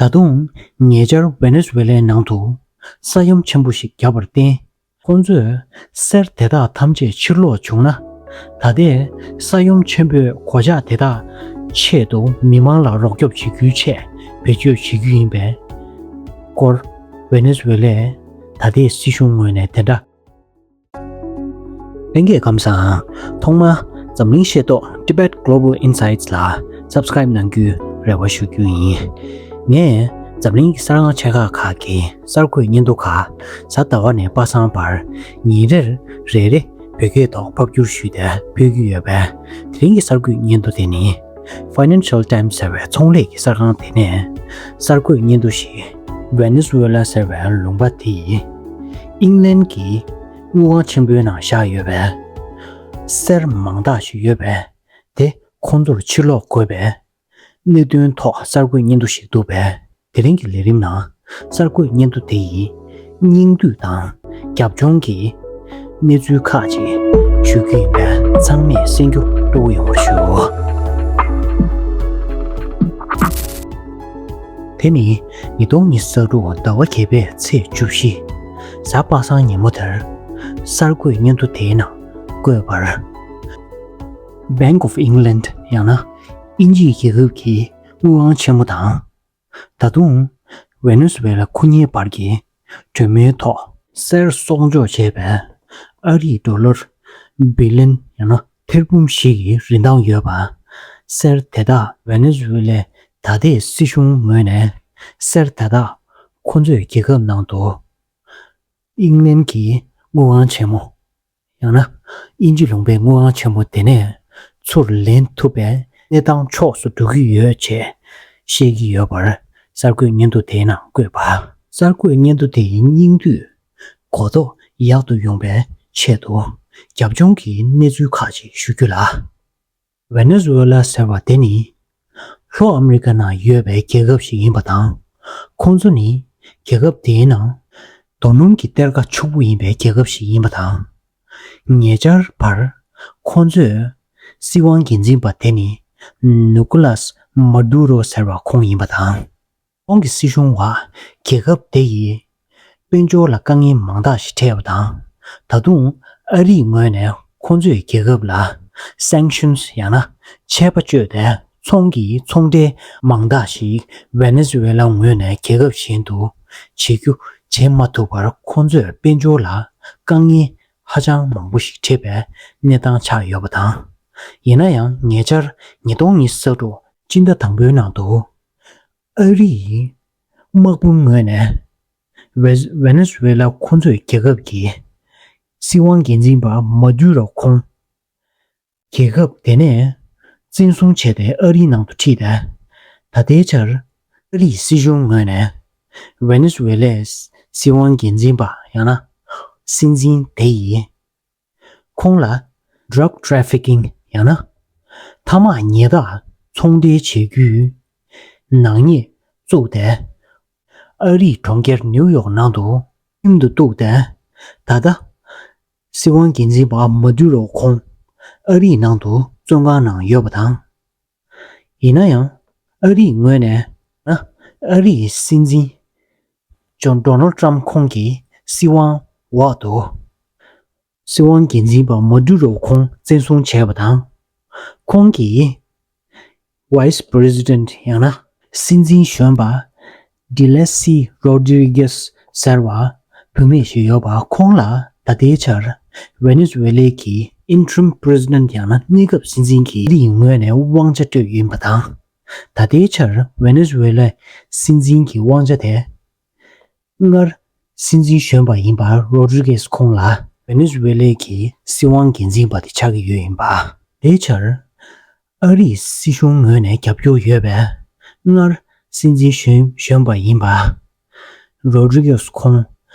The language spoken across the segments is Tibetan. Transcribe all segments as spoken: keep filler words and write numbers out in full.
ད་དུང་ཉེ་ཆར་ཝེ་ནེ་ཛུ་ཝེ་ལའི་ནང་དུ་ས་ཡོམ་ཆེན་པོ་ཞིག་བརྒྱབ་པར་བརྟེན། ཁོང་ཚོས་གསེར་དེ་དག་ཐམས་ཅད་ཕྱིར་སློག་བྱུང་ན། ད་ལྟའི་ས་ཡོམ་ཆེན་པོའི་གོད་ཆག་དེ་དག་ཆེད་དུ་མི་མང་ལ་རོགས་སྐྱོབ་བྱེད་རྒྱུའི་ཆེད་བེད་སྤྱོད་བྱེད་རྒྱུ་ཡིན་པའི་སྐོར། ཝེ་ནེ་ཛུ་ཝེ་ལས་ད་ལྟའི་སྲིད་གཞུང་ངོས་ནས་དེ་འདྲ། ལྷན་རྒྱས་ཁམས་བཟང་། ཐོག་མར་འཛམ་གླིང་ཤེས་རྟོགས་Tibet Global Insights ལ་Subscribe གནང་རྒྱུའི་རེ་བ་ཞུ་རྒྱུ་ཡིན། ངས་འཛམ་གླིང་གི་གསར་ཁང་ཆེ་ཁག་ཁག་གི་གསར་འགོད་སྙན་ཐོ་ཁག་གཟའ་ཟླ་བ་ནས་པ་སངས་བར་ཉིན་རེར་རེ་རེ་བོད་སྐད་ཐོག་ཕབ་བསྒྱུར་ཞུས་ཏེ་ཕུལ་གྱི་ཡོད་པས། དེ་རིང་གི་གསར་འགོད་སྙན་ཐོ་དེ་ནི་Financial Times ཟེར་བའི་ཚོང་ལས་ཀྱི་གསར་ཁང་དེ་ནས་གསར་འགོད་སྙན་ཐོ་ཞིག Venezuela ཟེར་བའི་ལུང་པ་དེ་ཡིས་ཨིང་ལན་གྱི་དངུལ་ཁང་ཆེན་པོའི་ནང་བཞག་ཡོད་པའི་གསེར་མང་དག་ཞིག་ཡོད་པས། དེ་ཁོང་ཚོར་ཕྱིར་སློག་དགོས་པའི་གནད་དོན་ཐོག་གསར་འགོད་སྙན་ཐོ་ཞིག་འདུག་པས། དེ་རིང་གི་ལས་རིམ་ནང་གསར་འགོད་སྙན་ཐོ་དེ་ཡི་སྙིང་བསྡུས་དང་རྒྱབ་ལྗོངས་ཀྱི་གནས་ཚུལ་ཁག་ཅིག་ཞུ་རྒྱུ་ཡིན་པས། ཚང་མས་གསན་རྒྱུ་སྤྲོ་བོ་ཡོང་བར་ཞུ། དེ་ནི་ཉིས་སྟོང་ཉི་ཤུ་རྩ་དྲུག་ཟླ་བ་བརྒྱད་པའི་ཚེས་བཅུ་བཞི། གཟའ་པ་སངས་ཉིན་མོ་དེར་གསར་འགོད་སྙན་ཐོ་དེའི་ནང་བཀོད་པར། Bank of England ཡང་ན་དབྱིན་ཇིའི་རྒྱལ་ཁབ་ཀྱི་དངུལ་ཁང་ཆེན་མོ་དང་། ད་དུང་ཝེ་ནེ་ཛུ་ཝེ་ལ་ཁོ་གཉིས་བར་གྱི་གྲོས་མོལ་ཐོག་གསེར་གསོག་འཇོག་བྱས་པའི་ཨ་རིའི་ཌོ་ལར་བི་ལིན་ཡང་ན་ཐེར་འབུམ་བཞི་ཡི་རིན་ཐང་ཡོད་པ། གསེར་དེ་དག་ཝེ་ནེ་ཛུ་ཝེ་ལའི་ད་ལྟའི་སྲིད་གཞུང་ངོས་ནས་གསེར་དེ་དག་ཁོ་ཚོའི་རྒྱལ་ཁབ་ནང་དུ་ཨིང་ལན་གྱི་དངུལ་ཁང་ཆེན་མོ། ཡང་ན་དབྱིན་ཇི་ལུང་པའི་དངུལ་ཁང་ཆེན་མོ་དེ་ནས་ཚུར་ལེན་ཐུབ་པའི་གནས་སྟངས་ཕྱོགས་སུ་འགྲོ་གི་ཡོད་ཅེས་བཤད་ཀྱི་ཡོད་པར་གསར་འགོད་སྙན་ཐོ་དེའི་ནང་བཀོད་པ། གསར་འགོད་སྙན་ཐོ་དེ་ཡི་སྙིང་བསྡུས་གོ་རྟོགས་ཡག་ཏུ་ཡོང་པའི་ཆེད་དུ་རྒྱབ་ལྗོངས་ཀྱི་གནས་ཚུལ་ཁག་ཅིག་ཞུ་རྒྱུ་ལ། ཝེ་ནེ་ཛུ་ཝེ་ལ་ཟེར་བ་དེ་ནི་ལྷོ་ཨ་མི་རི་ཀ་ནང་ཡོད་པའི་རྒྱལ་ཁབ་ཞིག་ཡིན་པ་དང་། ཁོང་ཚོ་ནི་རྒྱལ་ཁབ་དེའི་ནང་རྡོ་སྣུམ་གྱི་གཏེར་ཁ་ཕྱུག་པོ་ཡིན་པའི་རྒྱལ་ཁབ་ཞིག་ཡིན་པ་དང་། ཉེ་ཆར་བར་ཁོང་ཚོས་སྲིད་དབང་སྒེར་འཛིན་པ་དེ་ནི་ནི་ཀོ་ལཱས་མ་དུ་རོ་ཟེར་བ་ཁོང་ཡིན་པ་དང་། ཁོང་གི་སྲིད་གཞུང་བ་རྒྱལ་ཁབ་དེ་ཡི་དཔལ་འབྱོར་ལ་དཀའ་ངལ་མང་དག་ཞིག་འཕྲད་པ་དང་། ད་དུང་ཨ་རིའི་ངོས་ནས་ཁོང་ཚོའི་རྒྱལ་ཁབ་ལ་སེང་ཤིན་ཡང་ན་ཆད་པ་གཅོད་དེ་ཚོང་གི་ཚོང་འབྲེལ་མང་དག་ཞིག་ཝེ་ནེ་ཛུ་ཝེ་ལ་ངོས་ནས་རྒྱལ་ཁབ་གཞན་དུ་བྱེད་རྒྱུ་བྱེད་མ་ཐུབ་པར་ཁོང་ཚོའི་དཔལ་འབྱོར་ལ་དཀའ་ངལ་ཧ་ཅང་མང་པོ་ཞིག་འཕྲད་པའི་གནས་སྟངས་ཆགས་ཡོད་པ་དང་། ཡིན་ན་ཡང་ཉེ་ཆར་ཉིས་སྟོང་ཉི་ཤུ་རྩ་དྲུག་སྤྱི་ཟླ་དང་པོའི་ནང་དུ། ཨ་རིའི་དམག་དཔུང་ངོས་ནས་ཝེ་ཝེ་ནེ་ཛུ་ཝེ་ལ་ཁོང་ཚོའི་རྒྱལ་ཁབ་ཀྱི་སྲིད་དབང་སྒེར་འཛིན་པ་མ་དུ་རོ་ཁོང་རྒྱལ་ཁབ་དེ་ནས་བཙན་བཟུང་བྱས་ཏེ་ཨ་རིའི་ནང་དུ་ཁྲིད་དེ། ད་ལྟའི་ཆར་ཨ་རིའི་སྲིད་གཞུང་ངོས་ནས་ཝེ་ནེ་ཛུ་ཝེ་ལའི་སྲིད་དབང་སྒེར་འཛིན་པ་ཡང་ན་སྲིད་འཛིན་དེ་ཡིས། ཁོང་ལ་drug trafficking ཡང་ན་ཐ་མག་ཉལ་ཐག་ཚོང་འབྲེལ་བྱེད་རྒྱུའི་ནག་ཉེས་བཙུགས་ཏེ། ཨ་རིའི་གྲོང་ཁྱེར་ནིའུ་ཡོག་ནང་དུ་ཁྲིམས་དུ་གཏུགས་ཏེ། ད་ལྟ་སྲིད་དབང་སྒེར་འཛིན་པ་མ་དུ་རོ་ཁོང་ཨ་རིའི་ནང་དུ་བཙོན་ཁང་ནང་ཡོད་པ་དང་། ཡིན་ན་ཡང་ཨ་རིའི་ངོས་ནས་ན་ཨ་རིའི་སྲིད་འཛིན་ཇོན་ཌོ་ནལ་ཊམ་ཁོང་གི་སྲིད་དབང་འོག་ཏུ། སྲིད་དབང་སྒེར་འཛིན་པ་མ་དུ་རོ་ཁོང་བཙན་བཟུང་བྱས་པ་དང་། ཁོང་གི་Vice President ཡང་ན་སྲིད་འཛིན་གཞོན་པ་ཌི་ལེ་སི་རོ་ཌི་རི་གེས་ཟེར་བ་བུད་མེད་ཞིག་ཡོད་པ། ཁོང་ལ་ད་ལྟའི་ཆར་ཝེ་ནེ་ཛུ་ཝེ་ལའི་གི་Interim President ཡང་ན་གནས་སྐབས་སྲིད་འཛིན་གྱི་ཨ་རིའི་ངོས་ནས་དབང་ཆ་སྤྲོད་ཡོད་པ་དང་། ད་ལྟའི་ཆར་ཝེ་ནེ་ཛུ་ཝེ་ལའི་སྲིད་འཛིན་གྱི་དབང་ཆ་དེ། སྔར་སྲིད་འཛིན་གཞོན་པ་ཡིན་པ་རོ་ཌི་རི་གེས་ཁོང་ལ་ཝེ་ནེ་ཛུ་ཝེ་ལའི་གི་སྲིད་དབང་སྒེར་འཛིན་པ་དེ་ཆགས་ཀྱི་ཡོད་ཡིན་པ། དེའི་ཕྱིར་ཨ་རིའི་སྲིད་གཞུང་ངོས་ནས་རྒྱབ་སྐྱོར་ཡོད་པའི་སྔར་སྲིད་འཛིན་གཞོན་གཞོན་པ་ཡིན་པ་རོ་ཌི་རི་གེས་ཁོང་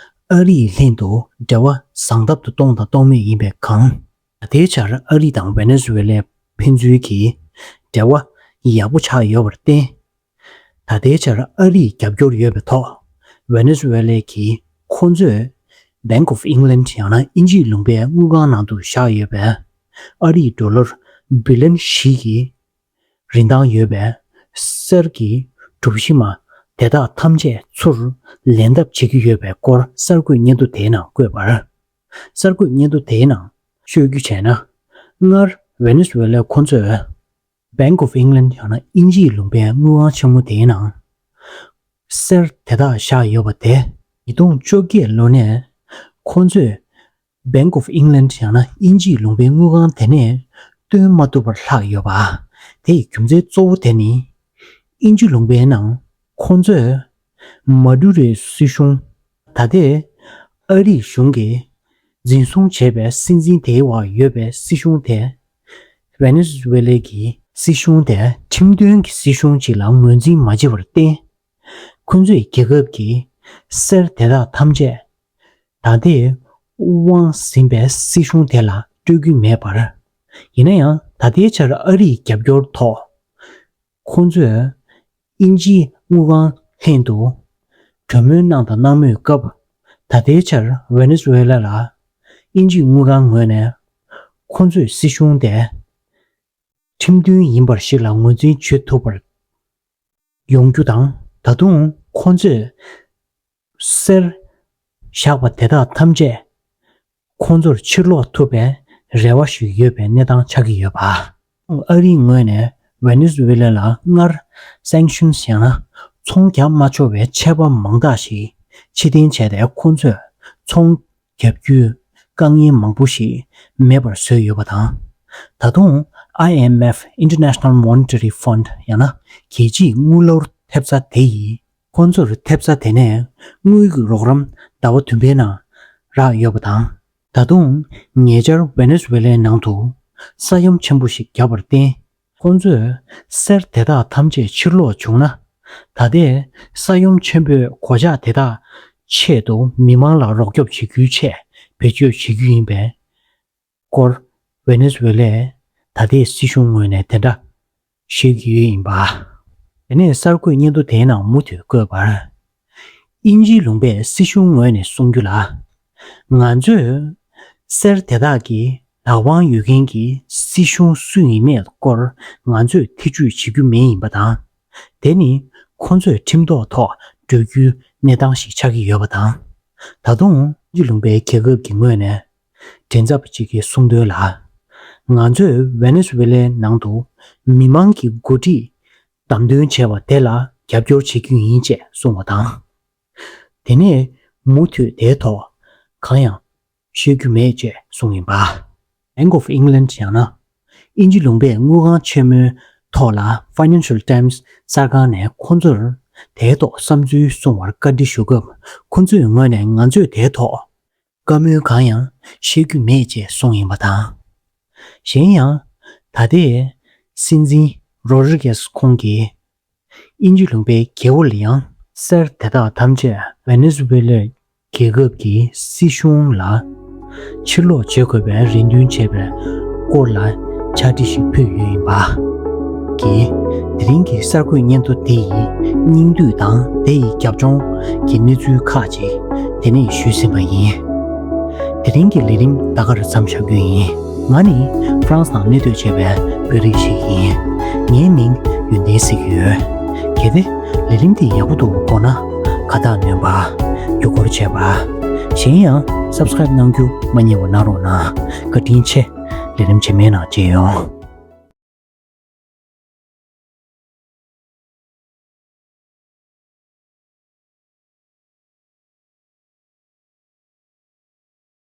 ཨ་རིའི་ལྷན་དུ་འབྲེལ་བ་བཟང་ཐབས་དུ་གཏོང་དང་གཏོང་མུས་ཡིན་པའི་སྒང་། དེའི་ཕྱིར་ཨ་རི་དང་ཝེ་ནེ་ཛུ་ཝེ་ལའི་ཕན་ཚུན་གྱི་འབྲེལ་བ་ཡག་པོ་ཆགས་ཡོད་པར་བརྟེན། ད་ལྟའི་ཆར་ཨ་རིས་རྒྱབ་སྐྱོར་ཡོད་པའི་ཐོག་ཝེ་ནེ་ཛུ་ཝེ་ལའི་གིས་ཁོང་ཚོས་Bank of England ཡང་ན་དབྱིན་ཇིའི་ལུང་པའི་དངུལ་ཁང་ནང་དུ་བཞག་ཡོད་པའི་ཨ་རིའི་ཌོ་ལར་བི་ལན་བཞི་གི་རིན་ཐང་ཡོད་པའི་གསེར་གྱི་གྲུ་བཞི་མ་ དེ་དག་ཐམས་ཅད་ཚུར་ལེན་ཐབས་བྱེད་ཀྱི་ཡོད་པའི་སྐོར་གསར་འགོད་སྙན་ཐོ་དེའི་ནང་བཀོད་པར། གསར་འགོད་སྙན་ཐོ་དེའི་ནང་ཤོད་རྒྱུ་བྱས་ན། སྔར་ཝེ་ནེ་ཛུ་ཝེ་ལའི་ཁོ་ཚོས་Bank of England ཡང་ན་དབྱིན་ཇིའི་ལུང་པའི་དངུལ་ཁང་ཆེན་མོ་དེའི་ནང་གསེར་དེ་དག་བཞག་ཡོད་པ་དེ། ཉིས་སྟོང་བཅོ་བརྒྱད་ལོ་ནས་ཁོ་ཚོས་Bank of England ཡང་ན་དབྱིན་ཇིའི་ལུང་པའི་དངུལ་ཁང་དེ་ནས་བཏོན་མ་ཐུབ་པར་ལྷག་ཡོད་པ། དེ་ཡི་རྒྱུ་མཚན་གཙོ་བོ་དེ་ནི། དབྱིན་ཇི་ལུང་པའི་ནང་ཁོང་ཚོས་མ་ཌུ་རོའི་སྲིད་གཞུང་། ད་ལྟའི་ཨ་རིའི་གཞུང་གིས་འཛིན་བཟུང་བྱས་པའི་སྲིད་འཛིན་དེའི་འོག་ཡོད་པའི་སྲིད་གཞུང་དེ། ཝེ་ནེ་ཛུ་ཝེ་ལའི་གི་སྲིད་གཞུང་དེ་ཁྲིམས་མཐུན་གྱི་སྲིད་གཞུང་ཅིག་ལ་ངོས་འཛིན་མ་བྱས་པར་བརྟེན། ཁོ་ཚོས་རྒྱལ་ཁབ་ཀྱི་གསེར་དེ་དག་ཐམས་ཅད་ད་ལྟའི་དབང་ཟིན་པའི་སྲིད་གཞུང་དེ་ལ་སྤྲོད་ཀྱི་མེད་པར། ཡིན་ན་ཡང་ད་ལྟའི་ཆར་ཨ་རིའི་རྒྱབ་སྐྱོར་ཐོག་ཁོང་ཚོས་དབྱིན་ཇིའི་དངུལ་ཁང་ལྷན་དུ་གྲོས་མོལ་གནང་དང་གནང་མུས་སྐབས། ད་ལྟའི་ཆར་ཝེ་ནེ་ཛུ་ཝེ་ལ་ལ་དབྱིན་ཇིའི་དངུལ་ཁང་ངོས་ནས་ཁོང་ཚོའི་སྲིད་གཞུང་དེ་ཁྲིམས་མཐུན་ཡིན་པར་ཞིག་ལ་ངོས་འཛིན་བྱེད་ཐུབ་པར་ཡོང་རྒྱུ་དང་། ད་དུང་ཁོང་ཚོས་གསེར་བཞག་པ་དེ་དག་ཐམས་ཅད་ཁོང་ཚོར་ཕྱིར་སློག་ཐུབ་པའི་རེ་བ་ཞིག་ཡོད་པའི་གནས་སྟངས་ཆགས་ཀྱི་ཡོད་པ། ཨ་རིའི་ངོས་ནས་ཝེ་ནེ་ཛུ་ཝེ་ལ་ལ་སྔར་སེང་ཤིན་ཡང་ན་ཚོང་རྒྱག་མ་ཆོག་པའི་ཆད་པ་མང་དག་ཞིག་ཕྱིར་འཐེན་བྱས་ཏེ། ཁོང་ཚོས་ཚོང་རྒྱག་རྒྱུའི་དཀའ་ངལ་མང་པོ་ཞིག་མེད་པར་བཟོས་ཡོད་པ་དང་། ད་དུང་ཨའི་ཨེམ་ཨེཕ་International Monetary Fund ཡང་ན་རྒྱལ་སྤྱིའི་དངུལ་ལོར་ཐེབས་རྩ་དེ་ཡིས། ཁོང་ཚོར་ཐེབས་རྩ་དེ་ནས་དངུལ་གྱི་རོགས་རམ་ཟླ་བ་བདུན་པའི་ནང་རག་ཡོད་པ་དང་། ད་དུང་ཉེ་ཆར་ཝེ་ནེ་ཛུ་ཝེ་ལའི་ནང་དུ་ས་ཡོམ་ཆེན་པོ་ཞིག་བརྒྱབ་པར་བརྟེན། ཁོང་ཚོས་གསེར་དེ་དག་ཐམས་ཅད་ཕྱིར་སློག་བྱུང་ན། ད་ལྟའི་ས་ཡོམ་ཆེན་པོའི་གོད་ཆག་དེ་དག་ཆེད་དུ་མི་མང་ལ་རོགས་སྐྱོབ་བྱེད་རྒྱུའི་ཆེད་བེད་སྤྱོད་བྱེད་རྒྱུ་ཡིན་པའི་སྐོར་ཝེ་ནེ་ཛུ་ཝེ་ལའི་ད་ལྟའི་སྲིད་གཞུང་ངོས་ནས་དེ་འདྲ་བཤད་ཀྱི་ཡོད་ཡིན་པ། དེ་ནས་གསར་འགོད་སྙན་ཐོ་དེའི་ནང་མུ་མཐུད་བཀོད་པར། དབྱིན་ཇིའི་ལུང་པའི་སྲིད་གཞུང་ངོས་ནས་གསུང་རྒྱུ་ལ། ང་ཚོས་གསེར་དེ་དག་གི་ལག་དབང་ཡོད་མཁན་གྱི་སྲིད་གཞུང་སུ་ཡིན་མེད་སྐོར་ང་ཚོས་ཐེ་བྱུས་བྱེད་རྒྱུ་མེད་ཡིན་པ་དང་། དེ་ནི་ཁོང་ཚོས་ཁྲིམས་ཐོག་ཐོག་འགྲོ་རྒྱུའི་གནས་སྟངས་ཤིག་ཆགས་ཀྱི་ཡོད་པ་དང་། ད་དུང་དབྱིན་ཇི་ལུང་པའི་རྒྱལ་ཁབ་ཀྱི་ངོས་ནས་མགྲིན་ཚབ་ཅིག་གིས་གསུངས་དོན་ལ། ང་ཚོས་ཝེ་ནེ་ཛུ་ཝེ་ལའི་ནང་དུ་མི་མང་གི་འགོ་ཁྲིད་བདམས་ཐོན་བྱས་པ་དེ་ལ་རྒྱབ་སྐྱོར་བྱེད་རྒྱུ་ཡིན་ཅེས་གསུངས་པ་དང་། དེ་ནས་མུ་མཐུད་དེའི་ཐོག་གང་ཡང་བཤད་རྒྱུ་མེད་ཅེས་གསུངས་ཡིན་པ། Bank of England ཡང་ན་དབྱིན་ཇི་ལུང་པའི་དངུལ་ཁང་ཆེན་མོའི་ཐོག་ལ་Financial Times གསར་ཁང་ནས་ཁོང་ཚོར་དེའི་ཐོག་བསམ་ཚུལ་གསུང་བར་བཀའ་འདྲི་ཞུ་སྐབས། ཁོང་ཚོའི་ངོས་ནས་ང་ཚོས་དེའི་ཐོག་བཀའ་མོལ་གང་ཡང་བཤད་རྒྱུ་མེད་ཅེས་གསུངས་ཡིན་པ་དང་། གཞན་ཡང་། ད་ལྟའི་སྲིད་འཛིན་རོ་རི་ཀེས་ཁོང་གིས་དབྱིན་ཇི་ལུང་པའི་རྒྱལ་པོ་ལ་ཡང་གསེར་དེ་དག་ཐམས་ཅད་ཝེ་ནེ་ཛུ་ཝེ་ལའི་རྒྱལ་ཁབ་ཀྱི་སྲིད་གཞུང་ལ་ཕྱིར་སློག་བྱེད་དགོས་པའི་རེ་འདུན་བྱས་པའི་སྐོར་ལ་ཕྱག་བྲིས་ཤིག་ཕུལ་ཡོད་ཡིན་པ། གིས་དེ་རིང་གི་གསར་འགོད་སྙན་ཐོ་དེ་ཡི་སྙིང་བསྡུས་དང་དེ་ཡི་རྒྱབ་ལྗོངས་ཀྱི་གནས་ཚུལ་ཁག་ཅིག་དེ་ནས་ཞུས་ཟིན་པ་ཡིན། དེ་རིང་གི་ལས་རིམ་ད་གར་མཚམས་བཞག་རྒྱུ་ཡིན། ང་ནི་ཧྥ་རན་སི་ནང་གནས་སྡོད་བྱས་པའི་བོད་རིགས་ཤིག་ཡིན། ངའི་མིང་ཡོན་ཏན་ཟེར་གྱི་ཡོད། གལ་ཏེ་ལས་རིམ་འདི་ཡག་པོ་འདུག་དགོངས་ན་ཁ་བཏགས་ནོན་པ། བརྒྱུད་སྐུར་བྱས་པ། གཞན་ཡང་སབ་སི་ཀ་རེབ་གནང་རྒྱུ་མ་བསྙེལ་བ་གནང་རོགས་གནང་། བཀའ་དྲིན་ཆེ། ལས་རིམ་རྗེས་མའི་ནང་མཇལ་ཡོང་།